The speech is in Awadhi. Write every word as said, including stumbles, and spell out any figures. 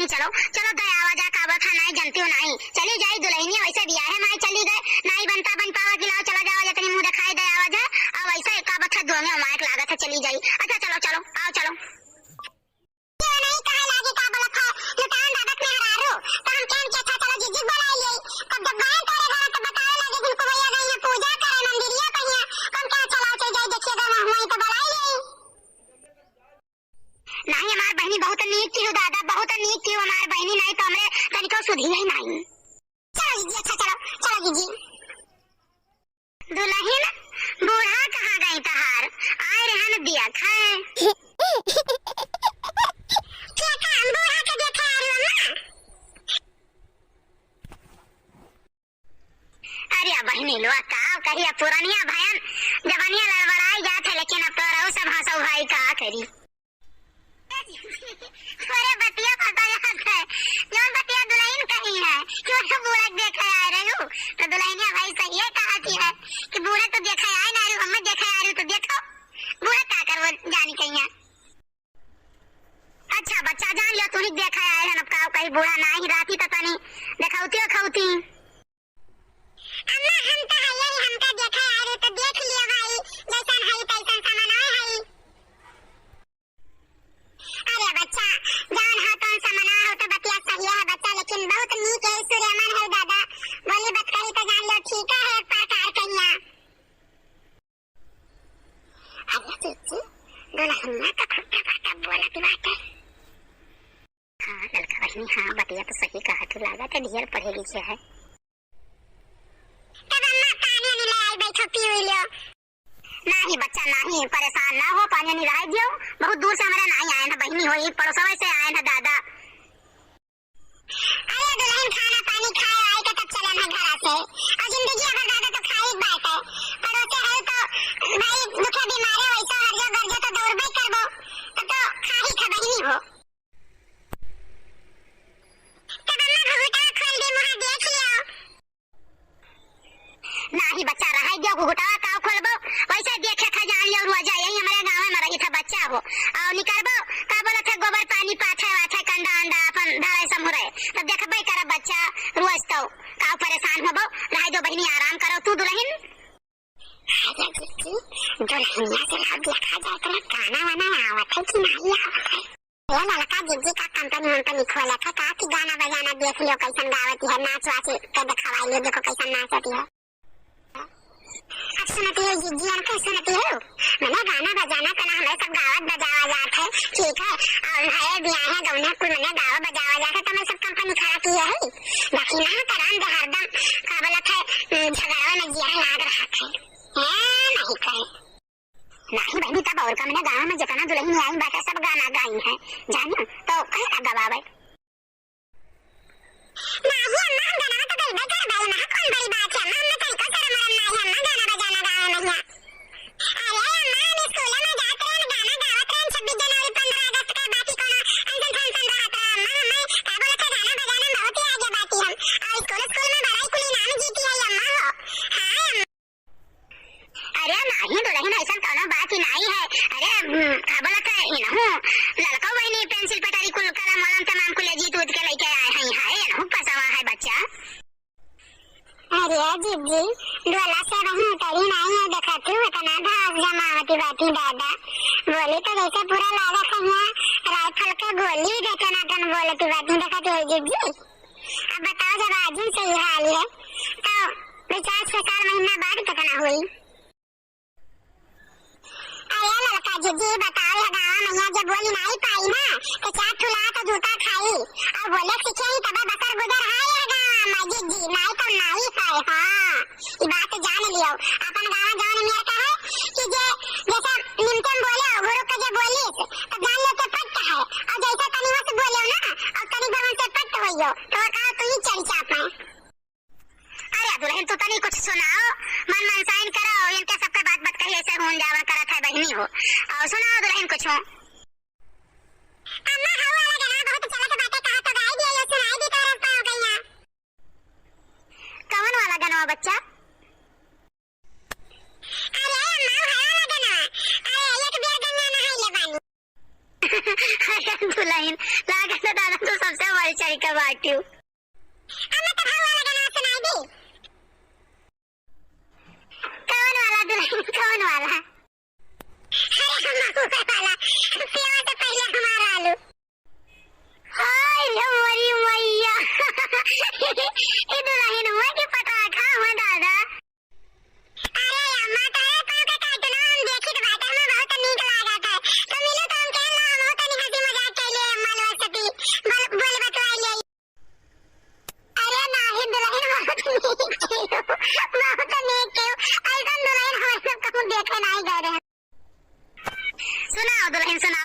चलो, चलो, दे आवा जा, का बथा, नाहीं जनती हो नाहीं। चली जाई दुलहिनिया, वैसे बियाहे माई चली गए, नाहीं बनता बन पावा कि लाओ, चला जावा जा, तनी मुँह देखाई दे आवा जा, और वैसे का बथा दुआंगे माइक लागत है, चली जाई। अच्छा, चलो, चलो, आओ, चलो। क्यों नहीं कहे लागे का बोलत है, लुटान दादा के मेहरारू, तो हम कहन के अच्छा, चलो, जिज्जी बोलाई ले, तब जब गए तोरे घर, तो बतावे लागे, जिनको भैया गई है पूजा करे मंदिरिया कहिया, तो हम कहे, चलो, चल जाई, देखिए, गए वहीं तो बोलाई ले। नाहीं, हमार बहिनी बहुत नीक की हो दादा, बहुत नीक की हो हमार बहिनी, नाहीं तो हमरे तनिको सुधी ही नाहीं। चलो जीजी, अच्छा चलो, चलो जीजी। दुलहिन, बूढ़ा कहाँ गई तहार? आए रहन दिया खाए। क्या काम बूढ़ा के देखे आ रही हो अम्मा? अरे बहिनी लोग का कहिए, पुरनिया भयन जवनिया लड़बड़ाई जात है, लेकिन अब तो रहू सब हंसो भाई का करी। अरे बतिया पता जात है, जौन बतिया दुलहिन कही है कि वो तो बूढ़ा के देखे आए रहू, तो दुलहिनिया भाई सही है कहा की है कि बूढ़ा तो देखे आए ना रहू, हमें देखे आ रहू तो देखो बूढ़ा का करबो जानी कहिया। अच्छा बच्चा जान लियो, तू नहीं देखे आए हैं, अब का कही बूढ़ा ना ही रहती तो तनी देखावती खौती। अम्मा, हम तो हइये ही, हमका देखे आए रहे तो देख लियो भाई, जैसन हई तैसन समनवे हई। अरे बच्चा, जौन हो तौन समनवा हो तो बतिया सही है बच्चा, लेकिन बहुत नीक है, सूर्यमन है दादा, बोली बतकही तो जान लो ठीक है, एक प्रकार कहिया। अरे जीजी, दुलहिनिया तो फुट्टा फाटा बोलत बाटे। हाँ ललका बहिनी, हाँ बतिया तो सही कहा, तू लागत है ढेर पढ़े लिखे है। तब अम्मा पानी वानी ले आई, बैठो पी हुई लो। नाहीं बच्चा नाहीं, परेशान ना हो, पानी वानी रह दियो। बहुत दूर से हमारे नाहीं आए ना बहिनी हो, एक पड़ोसवे से आए ना दादा। अरे दुलहिन खाना पानी खाए आए के तब चले ना घरा से। और जिंदगी अगर दादा तो खाई बात है। पड़ोसे है तो भाई दुखे बीमारे वैसे हर जो गर्जे तो दौड़बे करबो। तो, तो खाही खा बहिनी हो। तब अम्मा घुघुटा खोल दे, मुँह देख लियो। नाहीं बच्चा, रहे दियो, घुघुटावा का खोलबो, वैसे देखे था जान लियो, रुआ जा, यही हमारे गाँव में रही था बच्चा हो, और निकलबो, का बोला था, गोबर पानी पाथे वाथे, कंडा अंडा अपन धरे समूह रहे, तब देखबे करब बच्चा, रुआ तो का परेशान होबो, रहे दो बहिनी, आराम करो तू दुलहिन। अरे जीजी, दुलहिनिया से लाओ देखा जाए, तोरा गाना वाना आवत है कि नाहीं आवत है? ए ललका जीजी का कंपनी वंपनी खोलत है का कि गाना बजाना देख लियो, कैसन गावत है, नाच वाच के दिखावा लियो, देखो कैसन नाचत है। अब सुनती है जीजी, हम कैसे सुनती हो? मने गाना बजाना तो ना, हमें सब गावत बजावा जात है, ठीक है, और है बियाहे गौना कुल मने गावा बजावा जात है, तो हमें सब कंपनी खड़ा किए है, बाकी ना करान दे हरदम, का बोलत है, झगड़वा में जिया लाग रहा है। हाँ, नाहीं कहे। नाहीं बहिनी, तब और का, मने गाँव में जितना दुलहिन आई बाटे, सब गाना गाई हैं, जानियो, तो कहे ना गवावे। नाहीं अम्मा, हम गाना तो गइबे करबे, एमा कौन बड़ी बात है अम्मा, हमने तनिको शर्म वरम नाहीं अम्मा, गाना बजाना गावे में हिया। अरे अम्मा, हम स्कूल में जात रहन, गाना गावत रहन, छब्बीस जनवरी, पन्द्रह अगस्त के, बाकी कोनो ऐसन फंक्शन रहत रहा अम्मा, हमें का बोलत है, गाना बजाना में बहुत ही आगे बाटी हम, और स्कूल, स्कूल में बड़ा ही कुल इनाम जीती है अम्मा हो। हाँ अम्मा। अरे नाहीं दुलहिन, ऐसन कौनो बात ही नाहीं है। अरे, हम्म, का बोलत है, इनहू ललका बहिनी पेंसिल पटारी कुल कलम वलम तमाम कुल जीत उत के लेके आए हैं, हाय, इनहू पसवा है बच्चा। अरे जीजी, डोला से वहीं उतरी नाहीं है, देखा तू इतना घास जमावती बाटी दादा। बोली तो जैसे पूरा लागत है यहाँ राइफल के गोली दे टनाटन बोलती बाटी, देखा तू जीजी। अब बताओ, जब आज ही से ये हाल है, तो रिचार्ज के चार महीना बाद कितना हुई? अरे ललका जीजी, बताओ, ये गाँव में यहाँ जब बोली नाहीं पाई ना, तो चार ठुला तो जूता खाई। और बोले सीखे ही तब बसर गुजर है ये गाँव में जीजी, नाहीं तो नाहीं है, हाँ। ये बात जान लियो, अपन गाँव जौन मेर का है कि जे जैसे निमटन बोले, गुरु के जे बोली, तो जान लो के पट्ट है। और जैसे तनी से बोले ना, और तनी भवन से पट्ट होइयो, तो कहा तू ही चढ़ चाप में। अरे दुलहिन, तू तनी कुछ सुनाओ, मन मनसाइन करो, इनके सबके बात बात कही ऐसे होन जावन करत है बहिनी हो। और सुनाओ दुलहिन कुछ हो। अम्मा, हऊ वाला गाना बहुत चलत बाटे, कहा तो गाई दियो, ये सुनाई दी तोरे पाँव गइया। कवन वाला गाना बच्चा? अरे अम्मा, हऊ वाला गाना। अरे एक बेर गंगा नहाई ले बानी। अरे दुलहिन, लागत है दादा तू सबसे चढ़ के बाटिउ। अम्मा, तो भगवा वाला गाना सुनाई दी। कौन वाला दुल्हन, कौन वाला? अरे, हम महुआ वाला, पियवा से पहिले हमार आलू। हाय रे मोरी मैया। ई दुल्हन हुआ कि पटाखा हुआ दादा? अरे अम्मा, तोहरे पाँव के cartoon हम देखित बाटे, हमें बहुत नीक लागत है। तो मिलू तो हम कहन ला, हम बहुत तनी हंसी मजाक कैले अम्मा लोग से भी। बोल, बोल बतवाई ले। अरे नाही दुल्हन, बहुत नीक कियो, बहुत नीक कियो। ऐसन दुल्हन हम सब कहूँ देखे नाही गए रहे। सुनाओ दुल्हन, सुनाओ।